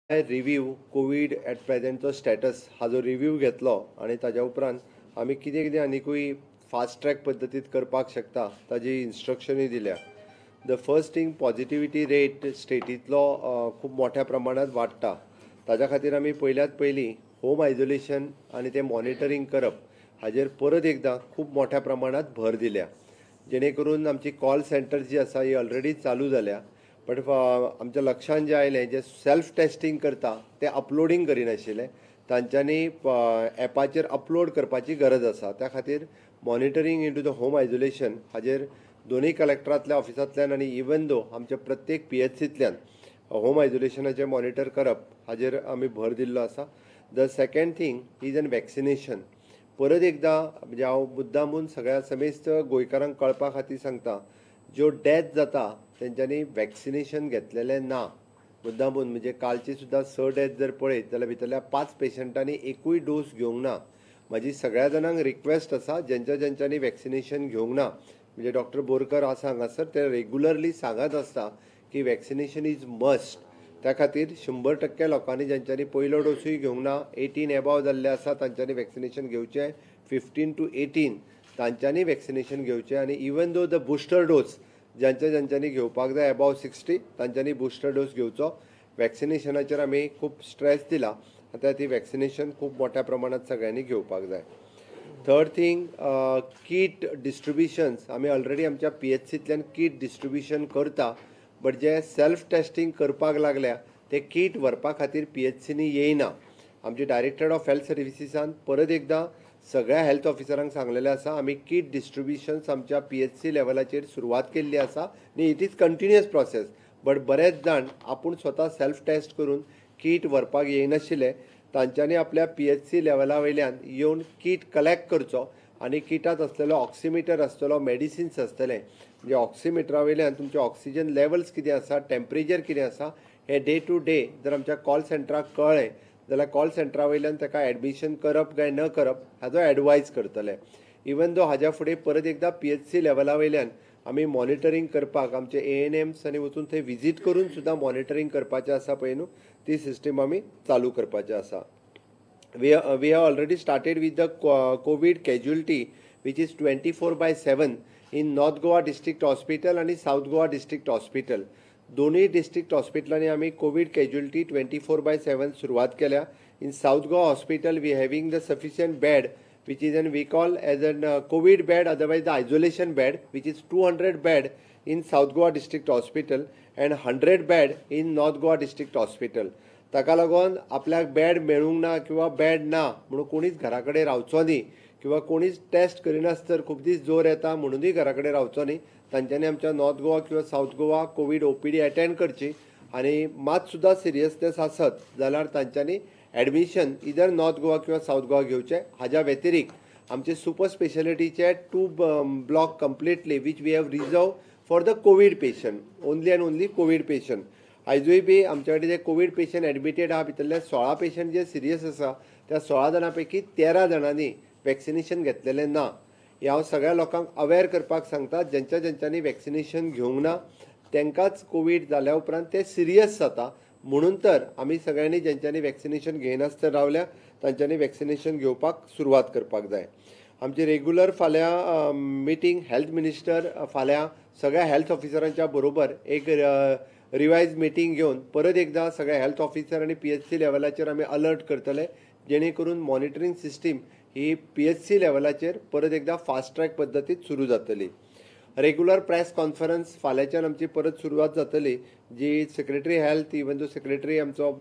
Review Covid eight प्रेझेंटचो status हाजो review घेतलो आनी ताज्या उपरांत आमी कितें कितें आनिकूय फास्ट ट्रॅक पद्दतीत करपाक शकता ताजी इन्स्ट्रक्शनूय दिल्या. The first thing, positivity rate स्टेटींतलो खूब मोठ्या प्रमाणांत वाडटा. ताज्या खातीर आमी पयल्यात पयलीं होम आयजोलेशन आनी तें मॉनिटरींग करप हाजेर परत एकदां खूब मोठ्या प्रमाणांत भर दिल्या, जेणे करून आमची कॉल सेंटर जी आसा ही ऑलरेडी चालू जाल्या. बट आमच्या लक्षान जें आयलें, जे सेल्फ टेस्टींग करता तें अपलोडींग करिनाशिल्लें, तांच्यांनी एपाचेर अपलोड करपाची गरज आसा. त्या खातीर monitoring into the home isolation हाजेर दोनूय कलेक्टरांतल्या ऑफिसांतल्यान आनी इवन दो आमच्या प्रत्येक पीएचसींतल्यान होम आयजोलेशनाचें मॉनिटर करप हाजेर आमी भर दिल्लो आसा. The second thing is an vaccination. परत एकदां म्हणजे हांव मुद्दामून सगळ्या समेस्त गोंयकारांक कळपा खातीर सांगता, ज्यो डेथ जाता तेंच्यांनी वॅक्सिनेशन घेतलेलें ना. मुद्दामून म्हणजे कालची सुद्दां 6 डेथ जर पळयत जाल्यार भितरल्या 5 पेशंटांनी एकूय डोस घेवंक ना. म्हाजी सगळ्या जाणांक रिक्वेस्ट आसा, जेंच्या जेंच्यांनी वॅक्सिनेशन घेवंक ना, म्हणजे डॉक्टर बोरकर आसा हांगासर, ते रेगुलरली सांगत आसता की वॅक्सिनेशन is must. त्या खातीर 100% लोकांनी जेंच्यांनी पयलो डोसूय घेवंक ना, 18 एबाव जाल्ले आसा तांच्यांनी वॅक्सिनेशन घेवचें, 15 to 18 तांच्यांनी वॅक्सिनेशन घेवचें. आनी even though the booster dose ज्यांच्या ज्यांच्यांनी घेवपाक जाय एबाव 60 तांच्यांनी बुस्टर डोस घेवचो. वॅक्सिनेशनाचेर आमी खूब स्ट्रेस दिला, आतां ती वॅक्सिनेशन खूब मोठ्या प्रमाणांत सगळ्यांनी घेवपाक जाय. थर्ड थींग, कीट डिस्ट्रिब्युशन्स आमी ऑलरेडी आमच्या पीएचसींतल्यान कीट डिस्ट्रिब्युशन करता, बट जे सेल्फ टेस्टींग करपाक लागल्या ते कीट व्हरपा खातीर पीएचसीनी येयना. आमचे डायरेक्टर ऑफ हेल्थ सर्विसीसान परत एकदां सगळ्या हेल्थ ऑफिसरांक सांगलेलें आसा, आमी कीट डिस्ट्रिब्युशन्स आमच्या पीएचसी लेवलाचेर सुरवात केल्ली आसा आनी it is continuous process. But बरेच जाण आपूण स्वता सेल्फ टेस्ट करून कीट व्हरपाक येयनाशिल्ले, तांच्यांनी आपल्या पीएचसी लेवला वयल्यान येवन कीट कलेक्ट करचो आनी किटांत आसलेलो ऑक्सिमिटर आसतलो, मेडिसिन्स आसतलें, म्हणजे ऑक्सिमिटरा वयल्यान तुमचे ऑक्सिजन लेवल्स कितें आसा, टेम्परेचर कितें आसा, हें डे टू डे जर आमच्या कॉल सेंटराक कळ्ळें जाल्यार कॉल सेंटरा वयल्यान ताका एडमिशन करप काय न करप हाजो एडवायज करतले. इवन दो हाज्या फुडें परत एकदां पीएचसी लेवला वयल्यान आमी मॉनिटरींग करपाक आमचे एएनएम्स आनी वचून थंय विजीट करून सुद्दां मॉनिटरींग करपाचें आसा पळय न्हू, ती सिस्टीम आमी चालू करपाची आसा. We have already started with the COVID casualty which is 24/7 in North Goa District Hospital आनी South Goa District Hospital. दोनूय डिस्ट्रिक्ट हॉस्पिटलांनी आमी कोवीड कॅज्युअलिटी 24/7 सुरवात केल्या. In South Goa hospital we having the sufficient bed which is an we call as an COVID bed, otherwise the isolation bed which is 200 bed in South Goa District Hospital and 100 bed in North Goa District Hospital. ताका लागून आपल्याक bed मेळूंक ना किंवा bed ना म्हणून कोणीच घरा कडेन रावचो न्ही, किंवा कोणीच टेस्ट करिनासतर खूब दीस जोर येता म्हणूनय घरा कडेन रावचो न्ही. तांच्यांनी आमच्या नॉर्थ गोवा किंवा South Goa COVID OPD attend करची आनी मात सुद्दां सिरियसनेस आसत जाल्यार तांच्यांनी एडमिशन इदर नॉर्थ गोवा किंवा सावथ गोवा घेवचें. हाज्या व्यतिरिक्त आमचे super स्पेशलिटीचे 2 block completely which we have reserve for the COVID patient, only and only COVID patient. आयजूय बी आमच्या कडेन जे कोवीड पेशंट एडमिटेड आहा भितरले 16 पेशंट जे सिरियस आसा त्या 16 जाणां पैकी 13 जाणांनी वॅक्सिनेशन घेतलेलें ना. हें हांव सगळ्या लोकांक अवेर करपाक सांगता, जेंच्या जेंच्यांनी वॅक्सिनेशन घेवंक ना तांकांच कोवीड जाल्या उपरांत ते सिरियस जाता, म्हणून तर आमी सगळ्यांनी जेंच्यांनी वॅक्सिनेशन घेयनासतना रावल्या तांच्यांनी वॅक्सिनेशन घेवपाक सुरवात करपाक जाय. आमची रेगुलर फाल्यां मिटींग हेल्थ मिनिस्टर फाल्यां सगळ्या हेल्थ ऑफिसरांच्या बरोबर एक रिवायज मिटींग घेवन परत एकदां सगळे हेल्थ ऑफिसर आनी पीएचसी लेवलाचेर आमी अलर्ट करतले, जेणे करून मॉनिटरींग सिस्टीम ही पीएचसी लेवलाचेर परत एकदां फास्ट ट्रॅक पद्दतीत सुरू जातली. रेगुलर प्रेस कॉन्फरन्स फाल्यांच्यान आमची परत सुरवात जातली, जी secretary health even though secretary आमचो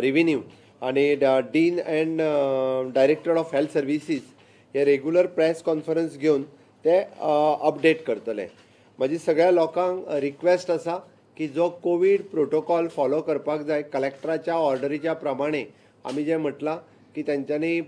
रिव्हेन्यू आनी dean and director of health services hey regular press conference घेवन ते अपडेट करतले. म्हाजी सगळ्या लोकांक रिक्वेस्ट आसा की जो कोवीड प्रोटोकॉल फॉलो करपाक जाय कलेक्टराच्या ऑर्डरीच्या प्रमाणे आमी जें म्हटलां की तेंच्यांनी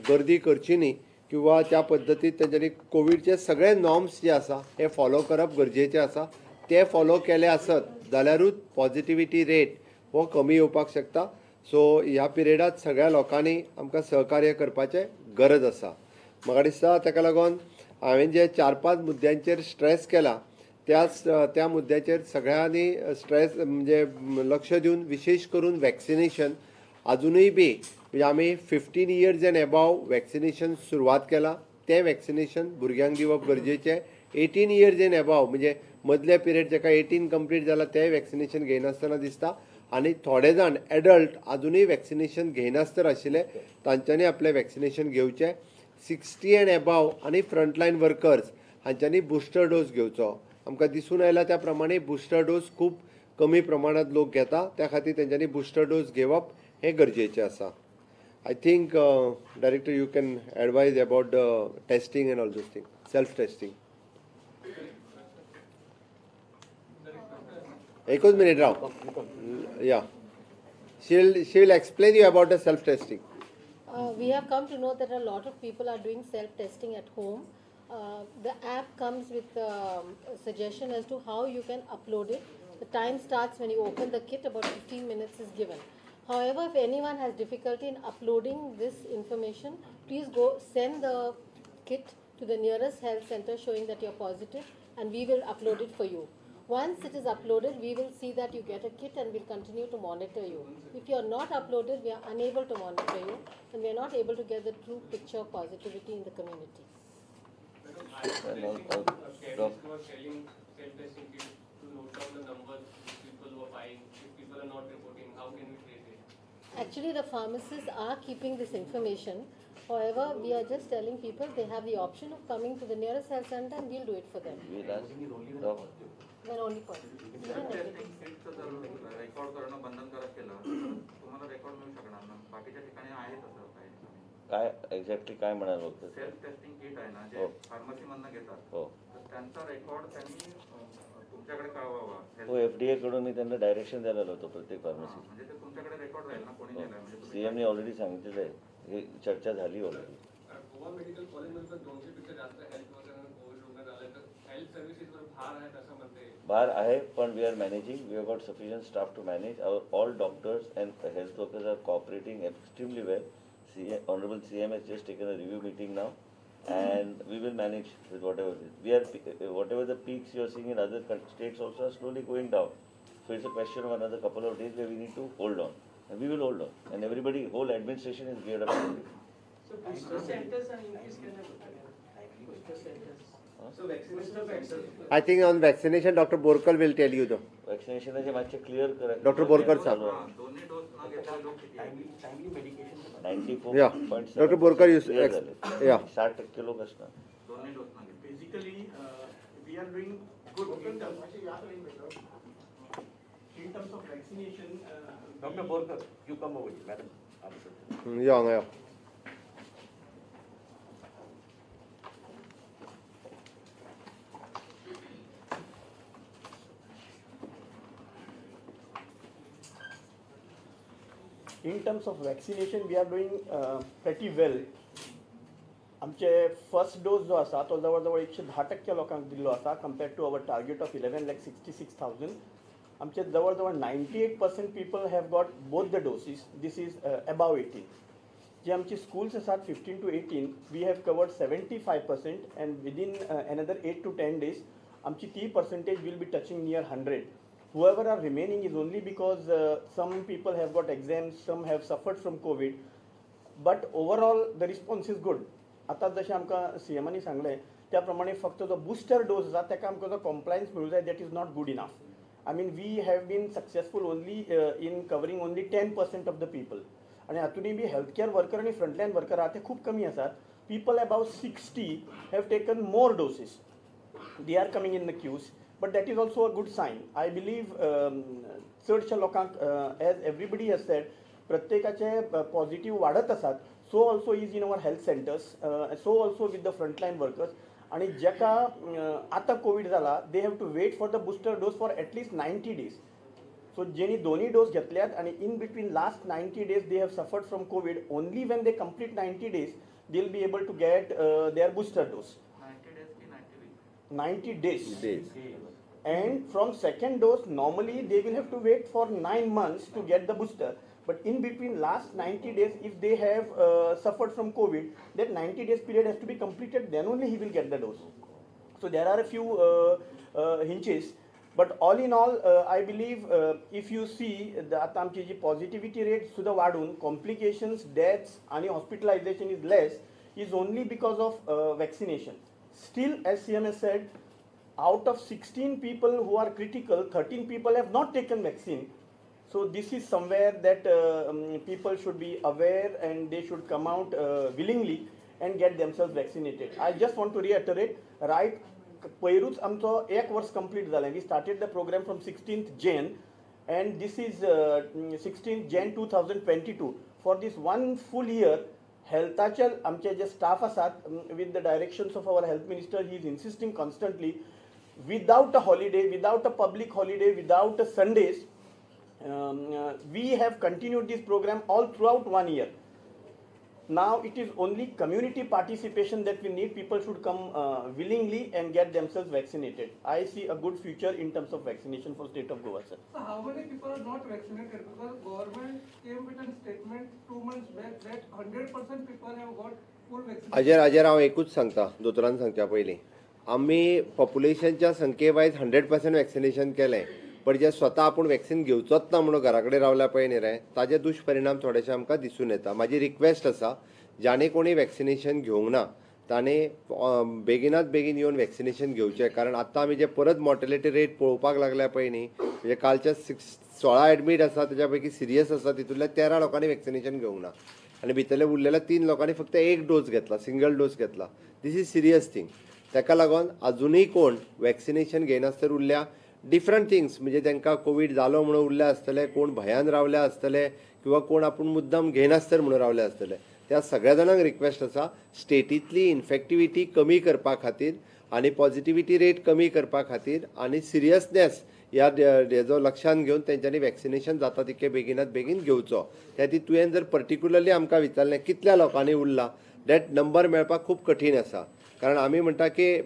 गर्दी करची न्ही किंवा त्या पद्दतीत तेंच्यांनी कोवीडचे सगळे नॉर्म्स जे आसा हे फॉलो करप गरजेचें आसा. ते फॉलो केले आसत जाल्यारूच पॉजिटिविटी रेट हो कमी येवपाक शकता. सो ह्या पिरियडात सगळ्या लोकांनी आमकां सहकार्य करपाचें गरज आसा. म्हाका दिसता ताका लागून हांवें जे 4-5 मुद्द्यांचेर स्ट्रेस केला त्याच त्या मुद्द्याचेर सगळ्यांनी स्ट्रेस म्हणजे लक्ष दिवन विशेष करून वॅक्सिनेशन अजुनूय बी म्हणजे आमी 15 इयर्स एंड एबाव वॅक्सिनेशन सुरवात केला, तें वॅक्सिनेशन भुरग्यांक दिवप गरजेचें. 18 इयर्स एंड एबाव म्हणजे मदले पिरियड जाका 18 कंप्लीट जाला तें वॅक्सिनेशन घेयनासतना दिसता आनी थोडे जाण एडल्ट अजुनूय वॅक्सिनेशन घेयनासतना आशिल्ले तांच्यांनी आपलें वॅक्सिनेशन घेवचें. 60 एंड एबाव आनी फ्रंटलायन वर्कर्स हांच्यांनी बुस्टर डोस घेवचो. आमकां दिसून आयला त्या प्रमाणे बुस्टर डोस खूब कमी प्रमाणांत लोक घेता, त्या खातीर तेंच्यांनी बुस्टर डोस घेवप हें गरजेचें आसा. I think director you can advise about the testing and all those thing, self testing. एकूच minute Rao. Yeah, she will explain you about the self testing. We have come to know that a lot of people are doing self-testing at home. The app comes with a suggestion as to how you can upload it. The time starts when you open the kit, about 15 minutes is given. However, if anyone has difficulty in uploading this information, please go send the kit to the nearest health center showing that you are positive, and we will upload it for you. Once it is uploaded, we will see that you get a kit and we'll continue to monitor you. If you are not uploaded, we are unable to monitor you and we are not able to get the true picture of positivity in the community. Madam, are selling self-testing kits to note down the numbers people who are buying. If people are not reporting, how can we trace it? Actually, the pharmacists are keeping this information. However, we are just telling people they have the option of coming to the nearest health center and we'll do it for them. Then only positive. Record करणं बंधनकारक केलं तुम्हाला record मिळू शकणार ना, बाकीच्या ठिकाणी आहे तसं काही. काय एक्झॅक्टली काय म्हणाल होतं? सेल्फ टेस्टिंग किट आहे ना जे फार्मसी मधनं घेतात, हो, तर त्यांचा रेकॉर्ड त्यांनी तुमच्याकडे कळवावा. हो, एफडीए कडून मी त्यांना डायरेक्शन द्यायला होतो प्रत्येक फार्मसी, म्हणजे ते तुमच्याकडे रेकॉर्ड राहील ना कोणी नेलं म्हणजे. सीएमने ऑलरेडी सांगितलेलं आहे, हे चर्चा झाली ऑलरेडी. गोवा मेडिकल कॉलेजमध्ये 200 पेक्षा जास्त हेल्थ वर्करांना कोविड रुग्ण झाले, तर हेल्थ सर्व्हिसेसवर भार आहे असं म्हणते. भार आहे, पण we are managing, we have got sufficient staff to manage. Our all doctors and health workers are cooperating extremely well. Honourable CM has just taken a review meeting now and we will manage with whatever we are. Whatever the peaks you are seeing in other states also are slowly going down. So it's a question of another couple of days where we need to hold on, and we will hold on, and everybody, whole administration is geared up to it. So booster centers are increased. Booster centers. So vaccination centers. I think on vaccination, Dr. Borkar will tell you though. Vaccination is much clear. Dr. Borkar sir. दोन्ही dose न घेतलेले लोक किती आहेत? Timely medication. 94. Yeah. Dr. Borkar, you yeah. 60% लोक असणार. दोन्ही dose न घेतले. Basically, we are doing good in terms of vaccination. Dr. Borkar, you come over here, madam. Yeah, yeah. In terms of vaccination, we are doing pretty well. आमचे first dose जो आसा तो जवळ जवळ 110% लोकांक दिल्लो आसा compared to our target of 11,66,000. आमचे जवळ जवळ 98% people have got both the doses. This is above 18. जे आमची स्कूल्स आसात 15 to 18, we have covered 75% and within another 8 to 10 days आमची ती percentage will be touching near 100. Whoever are remaining is only because some people have got exams, some have suffered from COVID, but overall the response is good. आता जशें आमकां सीएमांनी सांगलें त्या प्रमाणे फक्त जो बुस्टर डोस आसा ताका आमकां जो कॉम्प्लायन्स मेळूं जाय, that is not good enough. I mean we have been successful only in covering only 10% of the people. आनी हातूनय बी हेल्थ केअर वर्कर आनी फ्रंटलायन वर्कर आहा ते खूब कमी आसात. People above 60 have taken more doses, they are coming in the queues. But that is also a good sign. I believe चडशा लोकांक, as everybody has said, प्रत्येकाचे positive वाडत आसात. So also is in our health centers, so also with the frontline workers. आणि जेका आतां Covid जाला, they have to wait for the booster dose for at least 90 days. So जेणी दोन्ही dose घेतल्यात आणि in between last 90 days they have suffered from COVID, only when they complete 90 days they will be able to get their booster dose. 90 days की 90 weeks? 90 days. And from second dose, normally they will have to wait for 9 months to get the booster. But in between last 90 days, if they have suffered from COVID, that 90 days period has to be completed, then only he will get the dose. So there are a few hitches, but all in all I believe if you see आतां आमची जी positivity rate सुद्दां वाडून complications, deaths आनी hospitalization is less is only because of vaccination. Still, as CM has said, out of 16 people who are critical, 13 people have not taken vaccine. So this is somewhere that people should be aware and they should come out willingly and get themselves vaccinated. I just want to reiterate, right, पयरूच आमचो एक वर्स complete जालें. We started the program from 16th Jan and this is 16th Jan 2022. For this one full year, हेल्थाचे आमचे जे staff आसात, with the directions of our health minister, he is insisting constantly, without a holiday, without a public holiday, without a Sundays, we have continued this program all throughout 1 year. Now it is only community participation that we need. People should come willingly and get themselves vaccinated. I see a good future in terms of vaccination for state of Goa, sir. So how many people are not vaccinated? Because government came with a statement 2 months back that 100% people have got full vaccination. हाजेर हांव एकूच सांगता, दोतोरान सांगच्या पयलीं, आमी पॉप्युलेशनच्या संख्ये wise 100% vaccination केलें, पण जे स्वता आपूण वॅक्सिन घेवचोच ना म्हणून घरा कडेन रावल्या पळय न्ही रे, ताजे दुश्परिणाम थोडेशे आमकां दिसून येता. म्हाजी रिक्वेस्ट आसा, जाणे कोणी वॅक्सिनेशन घेवंक ना ताणें बेगिनात बेगीन येवन वॅक्सिनेशन घेवचें, कारण आतां आमी जे परत मॉर्टेलिटी रेट पळोवपाक लागल्या पळय न्ही, म्हणजे कालच्या 16 एडमीट आसा तेच्या पैकी सिरियस आसा तितूंतल्या 13 लोकांनी वॅक्सिनेशन घेवंक ना आनी भितरल्या उरलेल्या 3 लोकांनी फक्त एक डोस घेतला, सिंगल डोस घेतला. This is serious thing. ताका लागून आजुनूय कोण वॅक्सिनेशन घेयनासतना उरल्या, डिफरंट थिंग्स, म्हणजे तांकां कोवीड जालो म्हणून उरल्या आसतले, कोण भंयान रावल्या आसतले, किंवा कोण आपूण मुद्दम घेयनासतर म्हणून रावले आसतले. त्या सगळ्या जाणांक रिक्वेस्ट आसा, स्टेटींतली इन्फेक्टिविटी कमी करपा खातीर आनी पॉझिटिविटी रेट कमी करपा खातीर आनी सिरियसनेस ह्या हेजो लक्षान घेवन तेंच्यांनी वॅक्सिनेशन जाता तितके बेगिनात बेगीन घेवचो. त्या खातीर तुवें जर पर्टिक्युलरली आमकां विचारलें कितल्या लोकांनी उरला, that number मेळपाक खूब कठीण आसा, कारण आमी म्हणटा की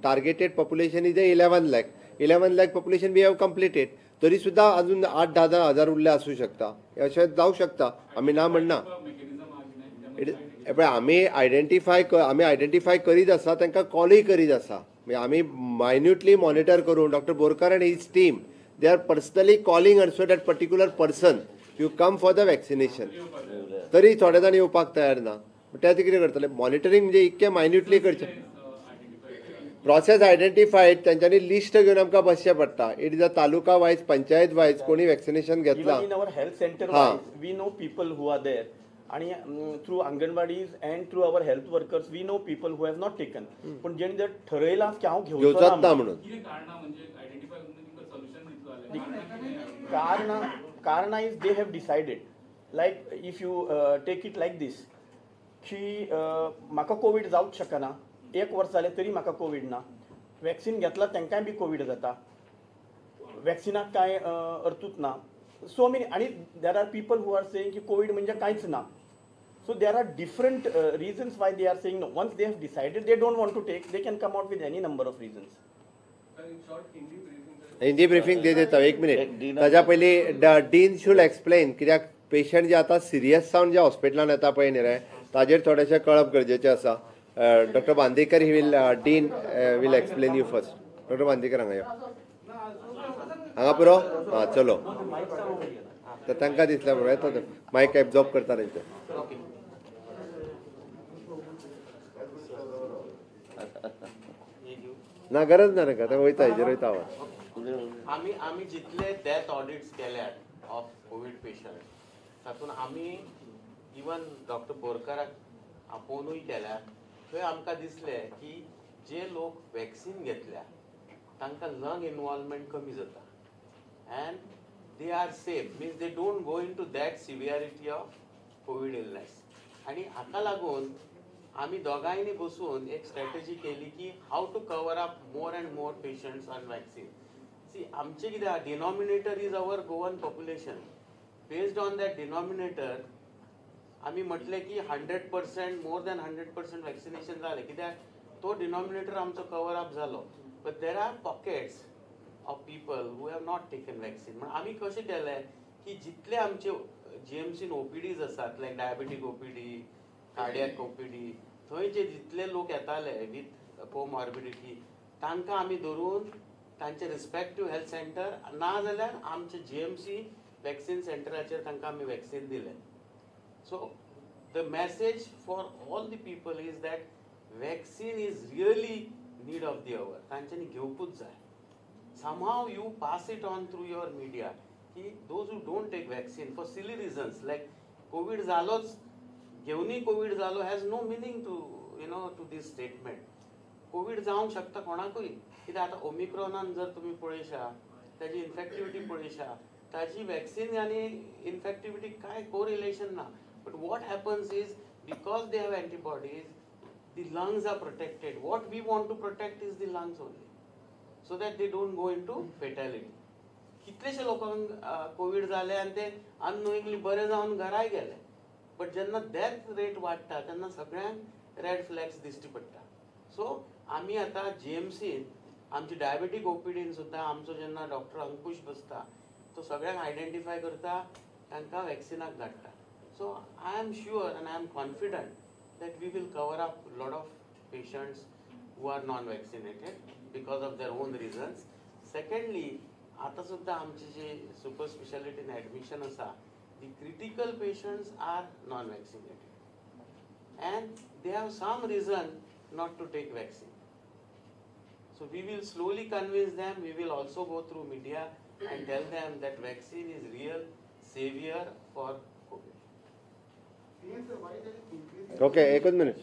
targeted population is a 11 lakh, 11 lakh population we have completed, तरी सुद्दां अजून 8-10 हजार उरले आसूं शकता, अशें जावं शकता, आमी ना म्हणना. पळय आमी आयडेंटिफाय करीत आसा, तांकां कॉलूय करीत आसा, म्हणजे आमी मायन्युटली मॉनिटर करून doctor Borkar and his team, they are personally calling also that particular person, you come for the vaccination. तरी थोडे जाण येवपाक तयार ना, त्या कितें करतले, मॉनिटरींग म्हणजे इतकें मायन्युटली करचें. प्रोसेस आयडेंटिफायड, तेंच्यांनी लिस्ट घेवन आमकां बसचें पडटा. It is a taluka wise, panchayat wise कोणी वॅक्सिनेशन घेतला. In our health centre wise we know people who are there, आणि through anganwadis and through our health workers we know people who have not taken. पण जेणे जर ठरयलां की हांव घेवचोच ना म्हणून, कारणां is they have decided. Like if you take it like this की म्हाका कोवीड जावंक शकना, एक वर्स जालें तरी म्हाका कोवीड ना, वॅक्सिन घेतला तांकांय बी कोवीड जाता, वॅक्सिनाक कांय अर्थूच ना. सो मेनी, आनी there are people who are saying की कोवीड म्हणजे कांयच ना. So there are different reasons why they are saying no. Once they have decided they don't want to take, they can come out with any number of reasons. Hindi briefing दे देता एक minute. ताज्या पयलीं dean should explain, कित्याक patient जे आतां serious जावन जे हॉस्पिटलान येता पळय न्ही रे, ताजेर थोडेशें कळप गरजेचें आसा. Doctor Bandekar he will, dean will explain you first. Doctor Bandekar हांगा यो, हांगा पुरो, हां चलो, तर तांकां दिसल्या पुरो येता, मायक एब्जॉर्ब करता तेंचे. ना गरज ना तांकां, ते वयता हेजेर वयता आवाज. आमी आमी जितले डेथ ऑडिट्स केल्यात ऑफ कोवीड पेशंट, तातूंत आमी इवन डॉक्टर बोरकराक आपोवनूय केल्या, थंय आमकां दिसलें की जे लोक वॅक्सिन घेतल्या तांकां लंग इनवॉल्वमेंट कमी जाता and they are safe, means they don't go into that severity of COVID illness. आनी हाका लागून आमी दोगांयनी बसून एक स्ट्रॅटजी केली की how to cover up more and more patients on vaccine. See आमचें कितें आहा, denominator is our Goan population. Based on that denominator आमी म्हटलें की 100% मोर दॅन 100% वॅक्सिनेशन जालें, कित्याक तो डिनॉमिनेटर आमचो कवर अप जालो. But there are pockets of people who have not taken vaccine. म्हण आमी कशें केलें की जितले आमचे जीएमसीन ओपीडीज आसात, like diabetic OPD, cardiac OPD, थंय जे जितले लोक येताले विथ कोमॉर्बिडिटी तांकां आमी धरून तांचे रिस्पेक्टीव हेल्थ सेंटर ना जाल्यार आमचे जीएमसी वॅक्सिन सेंटराचेर तांकां आमी वॅक्सिन दिलें. So the message for all the people is that vaccine is really need of the hour. तांच्यांनी घेवपूच जाय. Somehow you pass it on through your media की those who don't take vaccine for silly reasons like COVID जालोच घेवनूय COVID जालो has no meaning to you know to this statement. COVID जावंक शकता कोणाकूय, कित्याक आतां ओमिक्रॉनान जर तुमी पळयशा ताजी इन्फेक्टिविटी पळयशा, ताजी वॅक्सिन आनी इन्फेक्टिविटी कांय कोरिलेशन ना. But what happens is because they have antibodies the lungs are protected. What we want to protect is the lungs only, so that they don't go into fatality. कितलेशे लोकांक Covid जाले आनी ते unknowingly बरे जावन घराय गेले, but जेन्ना death rate वाडटा तेन्ना सगळ्यांक रेड फ्लॅग्स दिश्टी पडटा. सो आमी आतां जीएमसीन आमची डायबेटीक ओपीडीन सुद्दां आमचो जेन्ना डॉक्टर अंकुश बसता तो सगळ्यांक आयडेंटिफाय करता, तांकां वॅक्सिनाक धाडटा. So I am sure and I am confident that we will cover up a lot of patients who are non-vaccinated because of their own reasons. Secondly, आता सुद्धा आमचे जे super speciality in admission आसा, the critical patients are non-vaccinated and they have some reason not to take vaccine. So we will slowly convince them. We will also go through media and tell them that vaccine is real savior for COVID. Okay, एक minute.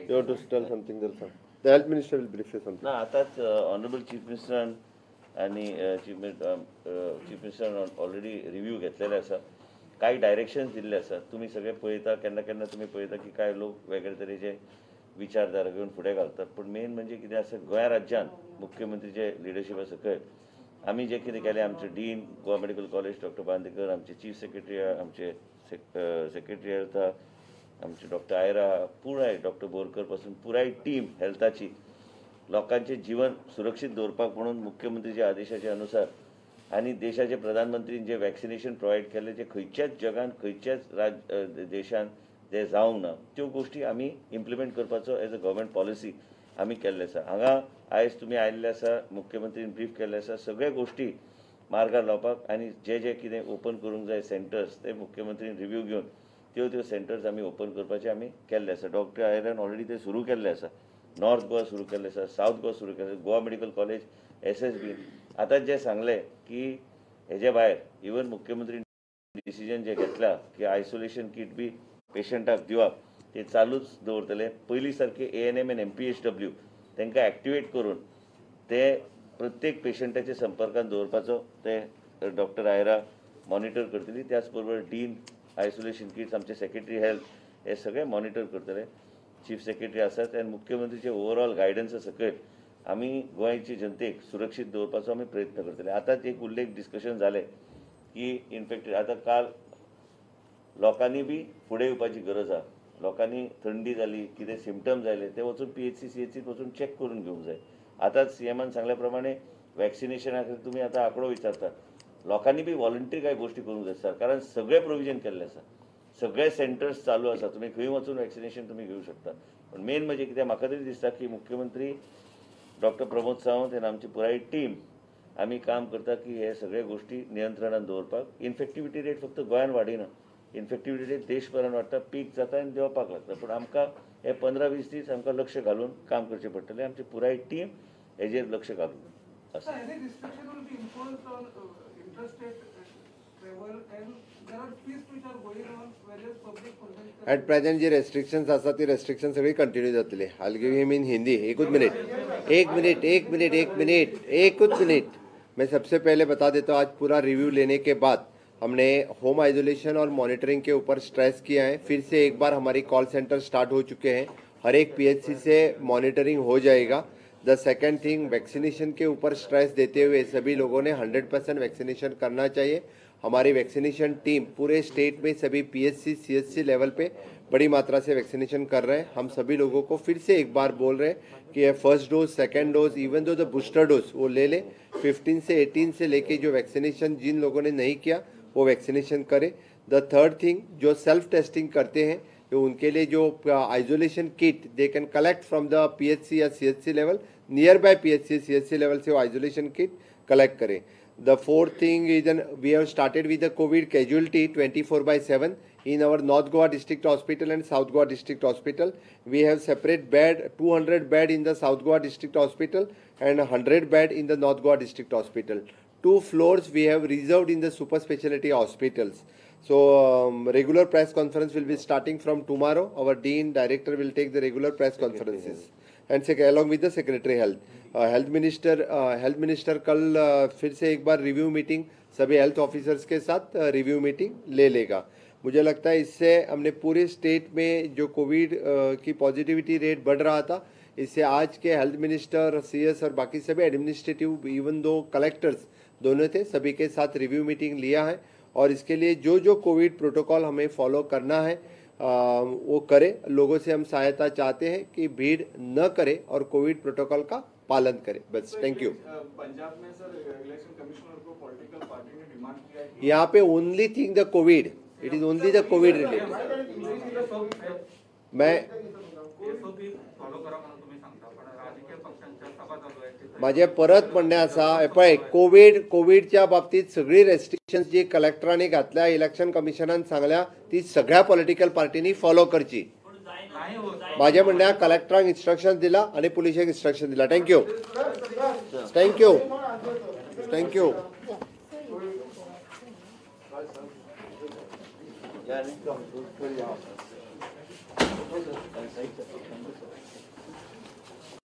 You want to tell something there, sir? The health minister will brief you something. ना आतांच honourable chief मिनिस्टरान आनी chief मिनिस्टरान already review घेतलेले आसा, कांय directions दिल्ले आसा. तुमी सगळे पळयता, केन्ना केन्ना तुमी पळयता की कांय लोक वेगळे तरेचे विचारधारा घेवन फुडें घालतात, पूण मेन म्हणजे कितें आसा, गोंया राज्यान मुख्यमंत्रीचे लिडरशिपा सकयल आमी जें कितें केलें, आमचे dean Goa medical college doctor Bandekar, आमचे चीफ सेक्रेटरी, आमचे सेक्रेटरी हेल्थ आमचे डॉक्टर आयरा, पुराय डॉक्टर बोरकर पासून पुराय टीम हेल्थाची लोकांचे जीवन सुरक्षीत दवरपाक म्हणून मुख्यमंत्रीच्या आदेशाच्या अनुसार आनी देशाचे प्रधानमंत्रीन जे वॅक्सिनेशन प्रोवायड केल्लें, जे खंयच्याच जगान खंयच्याच देशान जे जावंक ना त्यो गोश्टी आमी इम्प्लिमेंट करपाचो एज अ गव्हर्मेंट पॉलिसी आमी केल्ले आसा. हांगा आयज तुमी आयिल्ले आसा, मुख्यमंत्रीन ब्रीफ केल्ले आसा, सगळे गोश्टी मार्गार लावपाक आनी जे जे कितें ओपन करूंक जाय सेंटर्स ते मुख्यमंत्रीन रिव्यू घेवन त्यो त्यो सेंटर्स आमी ओपन करपाचे आमी केल्ले आसा. डॉक्टर आयरान ऑलरेडी ते सुरू केल्ले आसा, नॉर्थ गोवा सुरू केल्ले आसा, सावथ गोवा सुरू केल्ले, गोवा मेडिकल कॉलेज SSB. आतां जे सांगलें की हेजे भायर इवन मुख्यमंत्री डिसिजन जे घेतला की आयसोलेशन किट बी पेशंटाक दिवप ते चालूच दवरतले. पयलीं सारके ANM आनी MPHW तांकां एक्टिवेट करून ते प्रत्येक पेशंटाच्या संपर्कात दवरपाचो ते डॉक्टर आयरा मॉनिटर करतली. त्याच बरोबर डीन आयसोलेशन किट्स, आमचे सेक्रेटरी हेल्थ हे सगळे मॉनिटर करतले, चीफ सेक्रेटरी आसात आनी मुख्यमंत्रीचे ओवरऑल गायडन्सा सकयल आमी गोंयचे जनतेक सुरक्षीत दवरपाचो आमी प्रयत्न करतले. आतांच एक उल्लेख डिस्कशन जालें की इन्फेक्टेड आतां काल लोकांनी बी फुडें येवपाची गरज आसा. लोकांनी थंडी जाली, कितें सिमटम्स आयले ते वचून PHC CHC वचून चॅक करून घेवंक जाय. आतांच CMान सांगल्या प्रमाणे वॅक्सिनेशना खातीर तुमी आतां आंकडो विचारता, लोकांनी बी वॉलंटरी कांय गोश्टी करूंक जाय. सरकारान सगळें प्रोविजन केल्लें आसा, सगळे सेंटर्स चालू आसा, तुमी खंय वचून वॅक्सिनेशन तुमी घेवंक शकता. पूण मेन म्हणजे कितें, म्हाका तरी दिसता की मुख्यमंत्री डॉक्टर प्रमोद सावंत आनी आमची पुराय टीम आमी काम करता की हे सगळे गोश्टी नियंत्रणान दवरपाक. इन्फेक्टिविटी रेट फक्त गोंयान वाडिना, इन्फेक्टिविटी रेट देशभरान वाडटा, पीक जाता आनी देंवपाक लागता. पूण आमकां हे 15-20 दीस आमकां लक्ष घालून काम करचें पडटलें. आमची पुराय टीम हेजेर लक्ष घालून आसा. एट प्रेझेंट जी रेस्ट्रिक्शन्स आसा ती रेस्ट्रिक्शन सगळी कंटिन्यू जातली. I give him in Hindi. एकूच मिनिट, एक मिनिट, एक मिनिट, एक मिनिट, एकूच मिनिट. मैं सबसे पहले बता देता हूँ, आज पूरा रिव्यू लेने के बाद हमने होम आइसोलेशन और मॉनिटरिंग के ऊपर स्ट्रेस किया है. फिर से एक बार हमारी कॉल सेंटर स्टार्ट हो चुके हैं, हर एक PHC से मॉनिटरिंग हो जाएगा. The second thing, vaccination K ऊपर स्ट्रेस देते हुए सभी लोगों ने 100% वैक्सीनेशन करना चाहिए. हमारी वैक्सीनेशन टीम पूरे स्टेट में सभी PHC CHC level पे बड़ी मात्रा से वैक्सीनेशन कर रहे हैं. हम सभी लोगों को फिर से एक बार बोल रहे हैं कि ये first dose, second dose, even though the booster dose वो ले लें. 15 से 18 से लेके जो वैक्सीनेशन जिन लोगों ने नहीं किया वो वैक्सीनेशन करें. The third thing, जो सेल्फ टेस्टिंग करते हैं तो उनके लिए जो isolation kit they can collect from the PHC या CHC level, near by PHC CHC level से वो आइसोलेशन किट कलेक्ट करें। The fourth thing is we have started with the COVID casualty 24/7 in our North Goa District Hospital and South Goa District Hospital. We have separate bed, 200 bed in the South Goa District Hospital and 100 bed in the North Goa District Hospital. 2 floors we have reserved in the super specialty hospitals. So regular press conference will be starting from tomorrow. Our dean director will take the regular press conferences and along with the secretary health. Health minister कल फिर से एक bar review meeting सभी health officers K साथ review meeting ले लेगा। मुझे लगता है इससे हमने पूरे स्टेट में जो कोविड की पॉजिटिविटी रेट बढ़ रहा था, इससे आज के हेल्थ मिनिस्टर, सीएस और बाकी सभी एडमिनिस्ट्रेटिव इवन दो कलेक्टर्स दोनों थे, सभी के साथ रिव्यू मीटिंग लिया है और इसके लिए जो जो कोविड प्रोटोकॉल हमें फॉलो करना है वो करें। लोगों से हम सहायता चाहते हैं कि भीड़ न करें और कोविड प्रोटोकॉल का पालन करें। बस, thank you. Punjab में सर इलेक्शन कमिश्नर को पॉलिटिकल पार्टी ने डिमांड किया है। यहाँ pay only thing the COVID, it is only the COVID related. मैं माझे परत म्हणणें आसा, पळय कोविडच्या बाबतीत सगळी रेस्ट्रिक्शन्स जी कलेक्टरांनी घातल्या, इलेक्शन कमिशनान सांगल्या, ती सगळ्या पॉलिटिकल पार्टींनी फॉलो करची। माझे म्हणणें कलेक्टरांक इन्स्ट्रक्शन दिला आनी पुलिशेक इन्स्ट्रक्शन दिला। Thank you, thank you, thank you.